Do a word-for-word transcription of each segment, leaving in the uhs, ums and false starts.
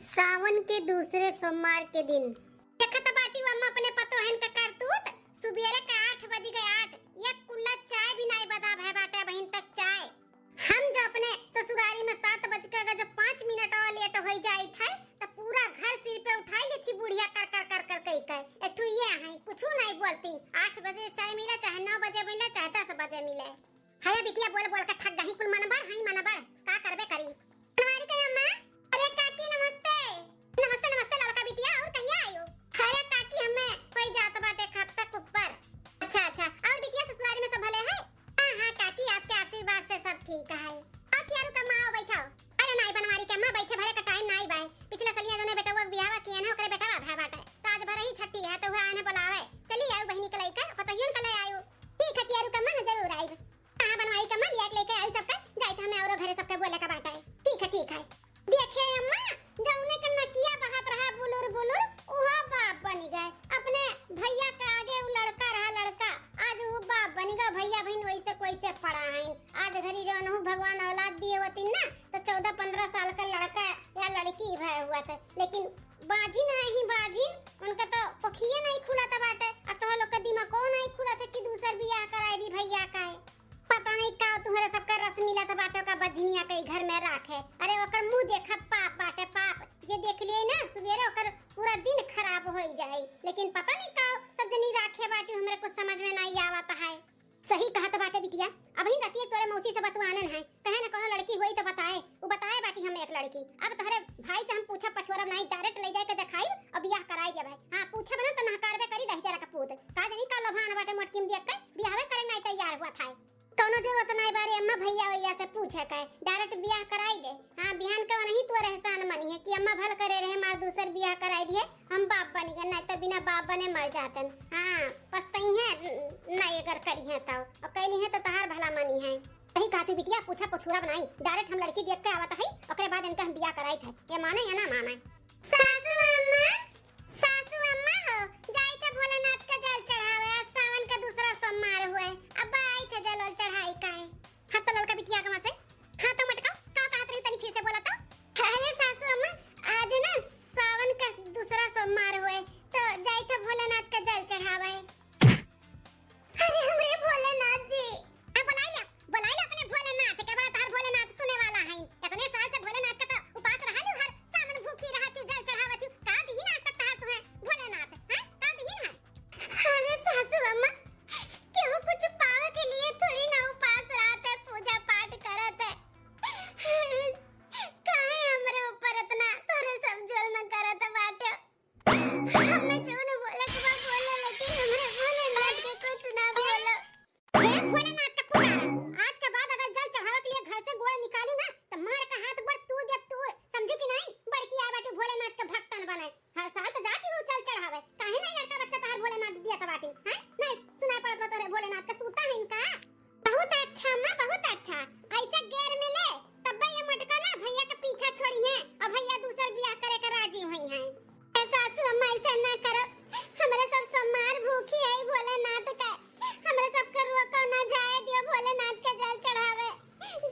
सावन के दूसरे सोमवार के दिन। देखत बाटी अम्मा अपने पतोहन का करतूत, सुबेरे का आठ बज गए, आठ, एक कुल्ला चाय भी नाई बदा भय बाटे अबहिन तक चाय। हम जो अपने ससुरारी में सात बज के अगर जो पाँच मिनट और लेट होई जाइत है, त पूरा घर सिर पे उठाई लेती बुढ़िया कर कर कर कर कही कहे। एक ठो ये है, कुछ नहीं बोलती। आठ बजे चाय मिले, चाहे नौ बजे मिले, चाहे दस बजे मिले। अरे बिटिया, बोल बोल के थक गई, कुल मनबड़ हई मनबड़, का करबे करी। बनवारी के अम्मा, अरे काकी नमस्ते। नमस्ते नमस्ते लड़का बिटिया, और कहिया आयो? अरे काकी, हमें कोई जात बाटे एक हफ्ता के ऊपर। अच्छा अच्छा, और बिटिया ससुरारी में सब भले है? हाँ हाँ काकी, आपके आशीर्वाद से सब ठीक है। आओ चियारू का माँ, आओ बैठाओ। अरे नाई बनवारी के अम्मा, बैठे भरे का टाइम नाई बाय। पिछला सलिया जोने बेटवा के बियाहवा किए ना, ओकरे बेटवा भय बाटे, तो आज भर ही छट्टी है, तो हुआ आने बुलावे। चली आयो बहिनी के लइका, पतोहियन के ले आयो। ठीक है चियारू का अम्मा, जरूर आइब। हाँ बनवारी का अम्मा, लिया के लेके आई सबका, जाइत हमें औरो घरे सबके बोले का बाटे। ठीक है ठीक है। देखे अम्मा, जौने के नकिया बहत रहा बुलुर बुलुर, उहो बाप बन गए। अपने भैया के आगे उ लड़का रहा लड़का, आज उ बाप बन गए। भैया बहिन वैसे कोई से पड़ा है। आज घरी जौन हूँ भगवान औलाद दिए होती ना, तो चौदह पन्द्रह साल का लड़का या लड़की भय हुआ था, लेकिन बाझिन है ही बाझिन, उनका तो पोखिए नहीं खुला था बाटे। आ तो लोग का दिमागो नहीं खुला था कि दूसर बियाह कराई दी भैया का है। पता नहीं का तुम्हारे सबका रस मिला था बाटे का बझिनिया के घर में राखे। अरे ओकर मुंह देखा पाप बाटे पाप, जे देख लिए ना सुबेरे ओकर पूरा दिन खराब हो जाए। लेकिन पता नहीं का सब जनी राखे बाटे, हमरे कुछ समझ में नहीं आवत है। सही कहत बाटे बिटिया, अबही रतिया तोरे मौसी से बतुआनन है, कहे न कोनो लड़की होई तो बताए, उ बताए बाटी हम एक लड़की। अब तोहरे भाई से हम पूछब पछोरब नाई, direct ले जाए के देखाई और बियाह कराई देब है। हाँ पूछब ना तो नहकारबे करी दहिजरा का पूत। का जनी का लोभान बाटे मोटकी में देख के बियाहवे करे नाई तैयार हुआ था। कोनो जरूरत नाई बारे अम्मा भैया वैया से पूछे के, direct बियाह कराई दे। हाँ बिहान के वही तोरे एहसान मनी है कि अम्मा भल करे रहे हमार दूसर बियाह कराई दिए, हम बाप बन गए, नहीं तो बिना बाप बने मर जातन। हाँ पछतइहें, नहीं अगर करिहें तो, और कैली है तो तहार भला मनी है। सही कहती बिटिया, पूछा पछूरा बनाई, direct हम लड़की देख के आवत है, ओकरे बाद इनका हम बियाह कराई थे, ये माने या ना माने। सासू अम्मा, सासू अम्मा हो, जाई थे भोलेनाथ का जल चढ़ावे, आज सावन का दूसरा सोमवार हुए, अब आई थे जल वल चढ़ाई का है। हाँ तो ललका बिटिया के वहाँ से, हाँ तो मटका, का कहत रही तनी फिर से बोला तो। अरे सासू अम्मा, आज ना सावन का दूसरा सोमवार हुए, तो जाई थे भोलेनाथ का जल चढ़ावे। अरे हमरे भोलेनाथ जी। आ, बुलाई ला, बुलाई ला अपने भोलेनाथ के, बड़ा तहार भोलेनाथ सुने वाला है। इतने साल से भोलेनाथ का तो उपास रहा लियो, हर सावन भूखी रहा तू, जल चढ़ावत तू। का दिहिन आज तक तहार तुहे भोलेनाथ, हैं? का दिहिन है? अरे सासू अम्मा, केहू कुछ पावे के लिए थोड़ी ना उपास रहत है, पूजा पाठ करत है। काहे हमरे ऊपर इतना तोरे सब जुल्म करत बाटे? हमें जौन बोले के बा बोले, लेकिन हमरे भोलेनाथ के कुछ ना बोलो। हे भोलेनाथ का पुजारा, आज के बाद अगर जल चढ़ावे के लिए घर से गोड़ निकाली ना, तो मार का हाथ गोड़ तोड़ दे तोड़, समझी कि नहीं? बड़की आए बाटू भोलेनाथ के भक्तन बने, हर साल तो जाती हो जल चढ़ावे, काहे नहीं लड़का बच्चा तहार भोलेनाथ दिया तबाती, हैं? नहीं सुनाई पड़त बा तोरे भोलेनाथ का सूता है इनका। बहुत अच्छा अम्मा, बहुत अच्छा। ऐसे गैर मिले, तब्बे ये मटका ना भैया के पीछा छोड़ी है और भैया दूसर बियाह करे के राजी हुई हैं। ए सासू अम्मा, ऐसे ना करो, हमरे सब सोमवार भूखी है भोलेनाथ का, हमरे सब के रोको ना, जाए दियो भोलेनाथ के जल चढ़ावे,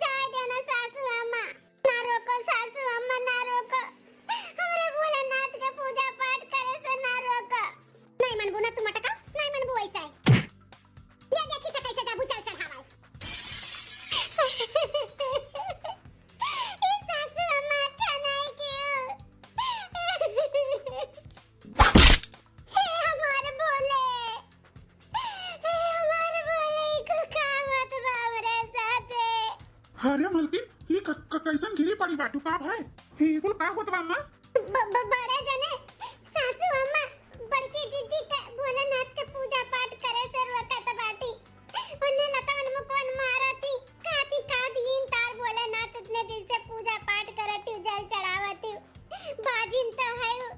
जाए दियो ना सासू अम्मा। ना रोको सासू अम्मा, ना रोको, हमरे भोलेनाथ के पूजा पाठ करे से ना रोको। नहीं मनबू ना तू मटका, नहीं मनबू ऐसा है। ये देखी तो कैसे जाबू जल चढ़ावे। ए सासू अम्मा, अच्छा नहीं कियो। हे हमार भोले, हे हमार भोले, ई कुल का होत बा हमरे साथे? अरे मलकिन, ई क-, क-, कैसन गिरी पड़ी बाटू का भाई? ई कुल का होत बा अम्मा? ब-, ब-, बड़े जने सासू अम्मा बड़की जिज्जी के भोलेनाथ के पूजा पाठ करे से रोकत बाटी। उन्हें लतवन मुकवन मारती, कहती का दीन तार भोलेनाथ इतने दिन से पूजा पाठ करती, जल चढ़ावती। बाजिन तो है उ।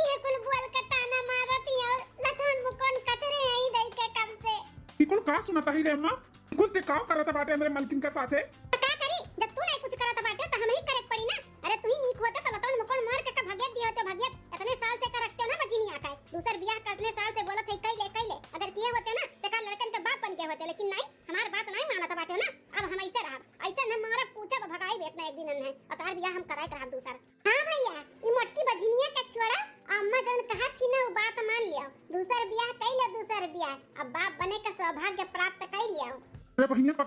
ये कुल बोल के ताना मारती और लतवन मुकवन कचरे यहीं दई के कब से। ई कुल का सुनत ही रे अम्मा? कुल ते का करत बाटे हमरे मलकिन के साथे? त का करी? जब तू नहीं कुछ करत बाटे, त हमही करे के पड़ी ना। अरे, तू ही नीक होते, त लतवन मुकवन मार के का भगियत दिए होते, भगियत। इतने साल से का रखते हो ना बझिनिया का। दूसर बियाह का इतने साल से बोलत है, "कैले, कैले।" अगर किए होते ना, त का लड़कन के बाप बन गए होते, लेकिन नहीं, हमार बात नहीं मानत बाटे ना। अब हम ऐसे रहब, ऐसे न मारब, कूचब, भगाई भी इतना एक दिन है। और तार बियाह हम कराए के रहब दूसर। हाँ भैया, ई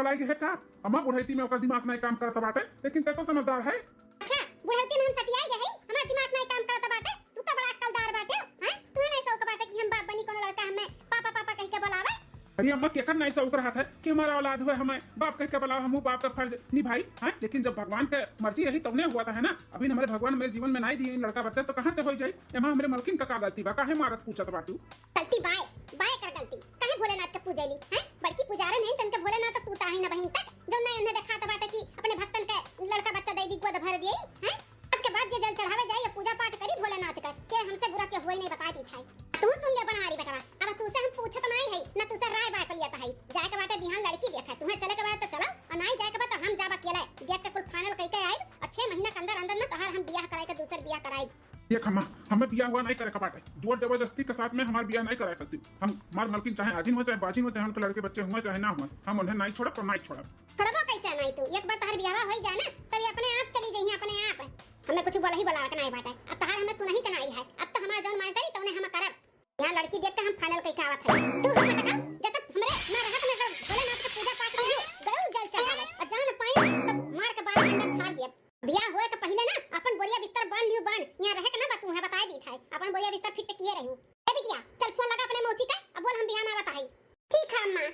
लागे है का? अम्मा, बुढ़ैती में ओकर दिमाग नाहीं काम करत बाटे, लेकिन ते तो समझदार है। अच्छा, बुढ़ौती में हम सटियाई गए हई, हमार दिमाग नाहीं काम करत बाटे, तू तो बड़ा अक्लदार बाटे, हैं? तुहे नाहीं शौक बाटे कि हम बाप बनी, कोनो लड़का हमें पापा पापा कह के बुलावे? अरे अम्मा, केकर नाहीं शौक रहत है कि हमारा औलाद हुए, हमें बाप कह के बुलावे, हमहू बाप का फर्ज निभाई, हैं? लेकिन जब भगवान के मर्जी रही तबने हुआ था, है ना? अभी हमरे भगवान मेरे जीवन में नाहीं दिए इन लड़का बच्चा, तो कहाँ से हो जाई? एमा हमरे मलकिन का का गलती बा? काहे मारत पूछत बाटू? गलती बाय, बाय कर गलती। काहे भोलेनाथ के पूजेली, हैं? बड़की पुजारन हैं, तनके भोलेनाथ तो सूता है ना बहिन तक, जो ना उन्हें देखात बाटे कि अपने भक्तन के लड़का बच्चा दे दी, गोद भर दिए, हैं? आज के बाद जे जल चढ़ावे जाए या पूजा पाठ करी भोलेनाथ के, के हमसे बुरा के हुए नहीं बताई दी थाई। तू सुन ले बनारी बेटवा, अब तू से हम पूछत नहीं है, ना तू से राय बात लिया है। जाए के बाटे बिहान लड़की देखे, तुम्हें चले के बाटे तो चलो, और नहीं जाए के बाटे तो हम जाब अकेले। देख के कुल final कह के आए, और छह महीना के अंदर अंदर ना तोहार हम बियाह कराए के दूसर बियाह कराए। देख अम्मा, हमें बियाह हुआ नहीं करे के बाटे। जोर जबरदस्ती के साथ में हमार बियाह नहीं करा सकती। हम, हमार मलकिन चाहे आजिन हो, चाहे बाजिन हो, चाहे उनके लड़के बच्चे हुए, चाहे ना हुए, हम उन्हें नहीं छोड़ब और नहीं छोड़ब। छोड़बो कैसे नहीं तू? एक बार तोहार बियाह हो जाए ना, तब ये अपने आप चली जाइए, अपने आप। हमें कुछ बोला ही बोला के नहीं बाटे। अब तोहार हमें सुनही के नहीं है। अब तो हमार जौन मानते रही, तौने हम करब। यहाँ लड़की देख के हम final कह के आवत है। तू हम हटका, जब तक हमरे ना रहत में सब भोलेनाथ के पूजा पाठ करी, गऊ जल चढ़ावे, और जान पाई तो मार के बाहर अंदर फाड़ दिए। बियाह होए के पहिले ना अपन बोरिया बिस्तर बांध लियो, बांध। यहाँ रहे के ना बा, तू है बताए दी थाई। अपन बोरिया बिस्तर fit किए रहू। ए बिटिया, चल फोन लगा अपने मौसी का, अब बोल हम बिहान आवत हई। ठीक है अम्मा।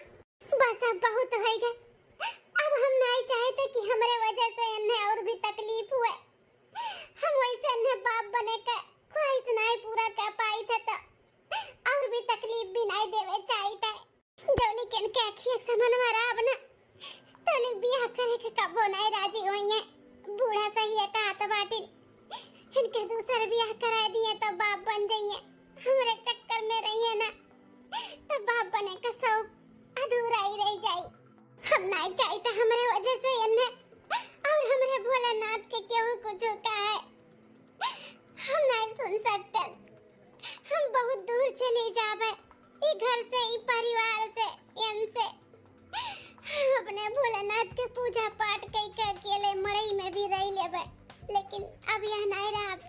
बस अब बहुत होई गए। अब हम नहीं चाहते कि हमरे वजह से इन्हें और भी तकलीफ हुए। हम वैसे इन्हें बाप बने के ख्वाहिश नहीं पूरा कर पाई थे तो और भी तकलीफ भी नहीं देवे चाहिए थे। जौली के इनके अखिया के समनवा रहब ना, तौली बियाह करे के कबो नहीं राजी होइए। बूढ़ा सही है कहत बाटिन, इनके दूसर बियाह कराए दिए तो बाप बन जाइए। हमरे चक्कर में रहिए ना, तो बाप बने का शौक अधूरा ही रह जाई। हम नहीं चाहिए तो हमरे वजह से इन्हें और हमरे भोलेनाथ के केहू कुछ कहे, हम नहीं सुन सकते। हम बहुत दूर चली जाबे, ई घर से, ई परिवार से, इनसे। हम अपने भोलेनाथ के पूजा पाठ कई के अकेले मड़ई में भी रह लेबे, लेकिन अब यह नहीं रहब।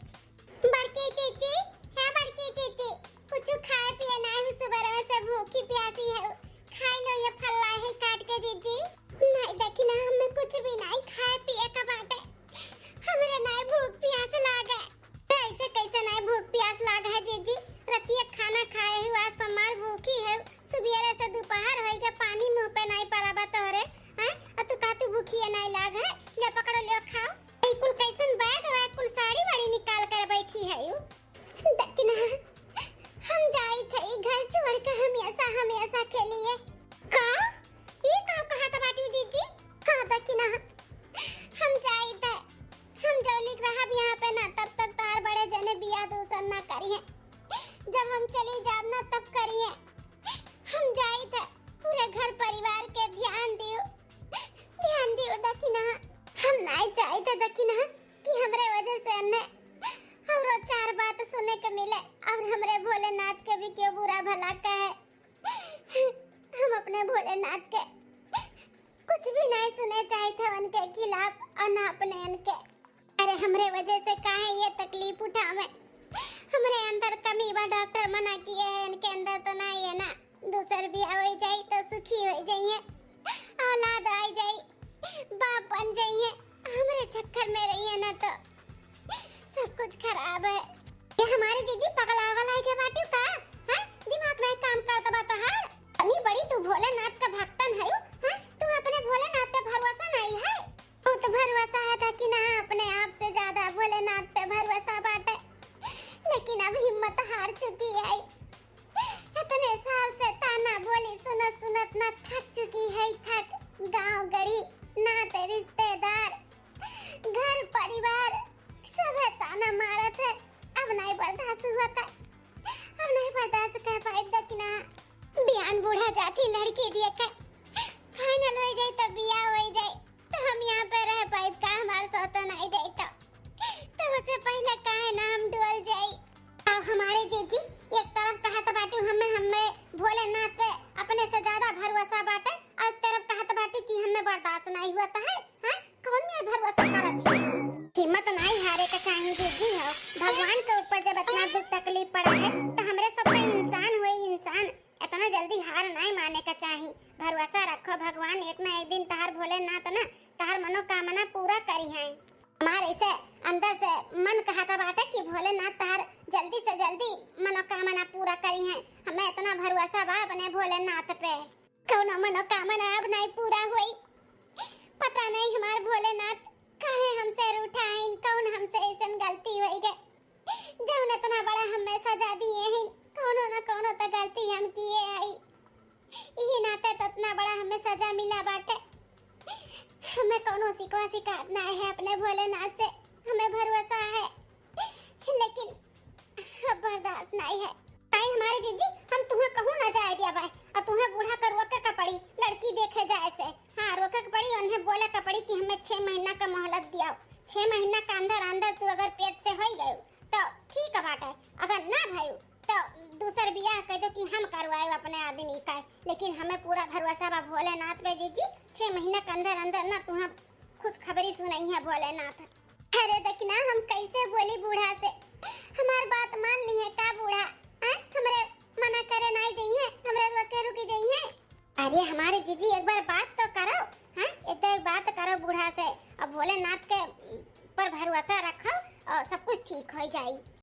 बड़की जीजी, हे बड़की जीजी, कुछ खाए पिए नहीं हो, सुबह से भूखी प्यासी है, खाई लो ये फल्ला है काट के जीजी। नहीं देखी ना, हमें कुछ भी नहीं खाए पिए का बाटे, हमरे नहीं भूख प्यास लागे। ऐसे कैसे नहीं भूख प्यास लाग है जीजी? रतिया खाना खाए हो, आज सोमवार भूखी है, सुबेरे से दोपहर होई के पानी मुंह पे नहीं पड़ा बा तोहरे, हैं? और तू कहतू भूखिए नहीं लाग है, ले पकड़ो ले खाओ। ई कुल कैसन बैग वैग कुल साड़ी वाड़ी निकाल कर बैठी है यू? दकिना, हम जाई थे ई घर छोड़ के हमेशा हमेशा के लिए। का? ई का कहत बाटू जीजी? का दकिना? हम जाई थे, हम जौलिक रहब यहाँ पे ना, तब तक तार बड़े जने बियाह दूसर ना करिए। जब हम चली जाब ना, तब करिए। हम जाई थे, पूरे घर परिवार के ध्यान दियो, ध्यान दियो दकिना। हम नाई चाही थे दकिना कि हमरे वजह से अन्ने औरो चार बात सुने के मिले और हमरे भोलेनाथ के भी क्यों बुरा भला कहे। हम अपने भोलेनाथ के कुछ भी नहीं सुने चाहे थे उनके खिलाफ और ना अपने इनके। अरे हमरे वजह से काहे ये तकलीफ उठावे? हमरे अंदर कमी बा, डॉक्टर मना किए है, इनके अंदर तो नहीं है ना। दूसर भी हो जाई तो सुखी हो जाइए, औलाद आ जाई, बाप बन जाइए। हमरे चक्कर में रहिए ना तो सब कुछ खराब है। ये हमारे जीजी पगला वगला है के बाटी का? हैं? दिमाग नहीं काम करत बा तोहार? अनी बड़ी तू भोलेनाथ का भक्तन है, हैं? तू अपने भोलेनाथ पे भरोसा नहीं है? बहुत भरोसा है दकिना, अपने आप से ज्यादा भोलेनाथ पे भरोसा बाटे, लेकिन अब हिम्मत हार चुकी है। इतने साल से ताना बोली सुनत सुनत ना थक चुकी है, थक। गांव गड़ी, नाते रिश्तेदार, घर परिवार, सबे ताना मारत है। अब नहीं बर्दाश्त हुआ था, अब नहीं बर्दाश्त कर पाई दकिना। बिहान बूढ़ा जाती लड़की दिए के final हो जाए तो बियाह हो जाए। तो हम यहाँ पे रह पाइब का? हमार सौतन आई जाई तो, तो उससे पहले काहे ना हम डोल जाई। अब हमारे जीजी एक तरफ कहत बाटू हमें, हमें भोलेनाथ पे अपने से ज्यादा भरोसा बाटे, और एक तरफ कहत बाटू कि हमें बर्दाश्त नहीं हुआ है, हैं? कौन मेर भरोसा करत है? हिम्मत नहीं हारे का चाहिए जीजी हो, भगवान के ऊपर जब इतना दुख तकलीफ पड़ा है तो हमरे सब तो इंसान हुए, इंसान, इतना जल्दी हार नहीं माने का चाहिए। भरोसा रखो, भगवान एक ना एक दिन मन कहता बाटे कि भोलेनाथ तहार जल्दी से जल्दी मनोकामना पूरा करिहैं। हमें इतना भरोसा बा अपने भोलेनाथ पे। कौनो मनोकामना अब नहीं पूरा होई। पता नहीं हमार भोलेनाथ काहे हमसे रूठा हईन, कौन हमसे ऐसन गलती होई गए, जौन इतना बड़ा हमें सजा दिए हैं। कौनो न कौनो तो गलती हम किए हई, यही नाते तो इतना बड़ा हमें सजा मिला बाटे। हमें कौनो शिकवा शिकायत ना है अपने भोलेनाथ से, हमें भरोसा है, लेकिन अब बर्दाश्त नहीं है। ताई हमारे जीजी, हम तुहें कहूँ ना जाए दिया बाय, और तुहें बूढ़ा के रोके के पड़ी लड़की देखे जाए से। हाँ, रोके के पड़ी, उन्हें बोले के पड़ी कि हमें छह महीना का मोहलत दियाओ। छह महीना का अंदर अंदर तू अगर पेट से होई गयो तो ठीक बात है, अगर ना भयो तो दूसर बियाह कह दो कि हम करवाए अपने आदमी का। लेकिन हमें पूरा भरोसा बा भोलेनाथ पे जीजी, छह महीना के अंदर अंदर ना तुहें खुशखबरी सुनइहैं भोलेनाथ। अरे देखी ना, हम कैसे बोली बूढ़ा से, हमार बात मान लिहे का बूढ़ा? हैं? हमरे मना करे नाई जइहैं, हमरे रोके रुकी जइहैं। अरे हमारे जीजी, एक बार बात तो करो, हैं? एक बार बात करो बूढ़ा से, और भोलेनाथ के पर भरोसा रखो और सब कुछ ठीक हो जाई।